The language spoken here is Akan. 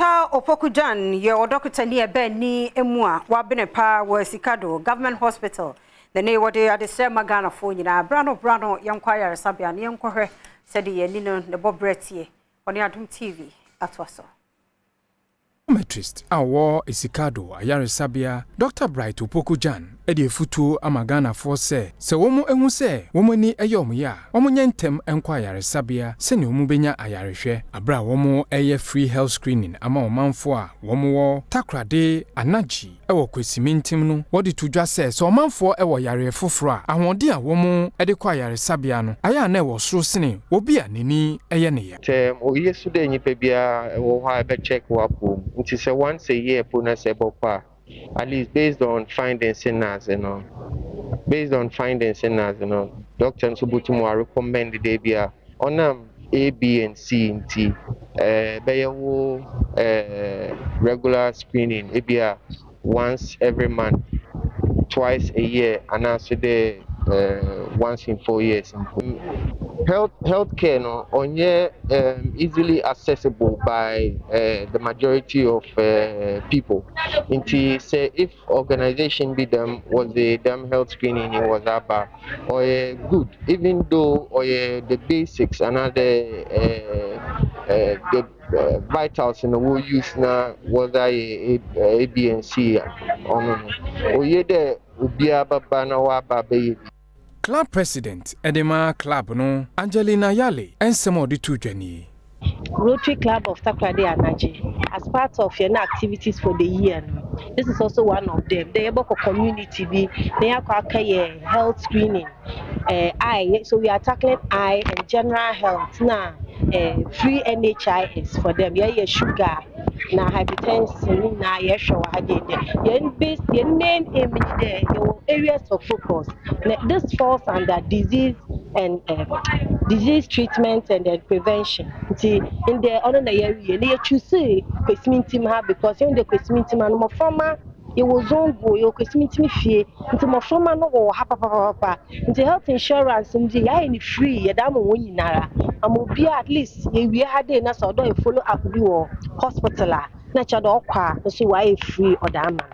Ta Opoku Jan yɛ ɔdɔkotani ɛbɛn ni emu a wabene paa wɔ Esikado Government Hospital na ne wɔde adesrɛ ma Ghanafoɔ nyinaa bra no bra no, yɛnkɔ ayaresabea na yɛnkɔhwɛ sɛdeɛ yɛni no ne bɔ berɛ tie. Ɔne Adom TV atoa so. Optometrist a ɔwɔ Esikado ayaresabea, Dr Bright Opoku Jan, de afutuo ama Ghanafoɔ sɛ wɔn ehu sɛ wɔn ani yɛ wɔn yɛ a, wɔn nyɛ ntɛm nkɔ ayaresabea sɛnea wɔn bɛnya ayarehwɛ. Abere a wɔn ɛyɛ free health screening ama ɔmanfoɔ a wɔn wɔ Takoradi Anagye ɛwɔ Kwesimintim no, wɔde to dwa sɛ ɔmanfoɔ ɛwɔ yareɛ foforɔ a, ahoɔden a wɔn de kɔ ayaresabea no ayɛ a na ɛwɔ soro sene obi a n'ani yɛ ne ya. Sɛ oye so dɛ nyimpa biara ɛwɔ hɔ a ɛbɛcheck w'apɔw mu, nti sɛ once a year po na sɛ ɛbɔkɔ a, at least based on findings na adze no, doctor nso botum wa recommend dɛ bi a ɔnam A, B and C nti bɛyɛ wo regular screening, ebi a once every month, twice a year, anaasɛ dɛ once in 4 years mpo. Health care no ɔnyɛ easily accessible by the majority of people, nti sɛ if organization bi dɛm wɔdze dɛm health screening yi wɔdze aba, ɔyɛ good, even though ɔyɛ the basics anaa the vitals na wɔ use na wɔdze ayɛ A, B and C. Ɔno no oye dɛ obiara bɛba na waba abɛyɛ bi. Club president ɛde ma club no, Angelina Yale, ɛnsɛm a ɔde to dwa nie. Rotary Club of Takoradi Anaji, as part of your activities for the year no, this is also one of them. The yɛbɛkɔ community bi na yɛakɔ akɛyɛ health screening, eye, so we are tackling eye and general health na free NHIS for them. Yɛyɛ sugar na hypertension ne nyinaa yɛhwɛ wɔ ha deɛ. Yɛn base, yɛn main aim ni dɛ yɛwɔ areas of focus na this falls under disease and disease treatment and then prevention. Nti ndɛ ɔno na yɛrewie na yɛchoose Kwesimintim ha because yɛn de Kwesimintim ha no, mmɔframma yɛwɔ zongo, yɛwɔ Kwesimintim fie, nti mmɔframma no wɔ ha papapapa. Nti health insurance nti yɛayɛ no free, yɛde ama wɔn nyinara ama obiara. At least yɛwie ha de na sɛ ɔdɔ yɛ follow up bi wɔ hospital a, na kyerɛ dɛ ɔkɔ a nso wɔayɛ free ɔda ama no.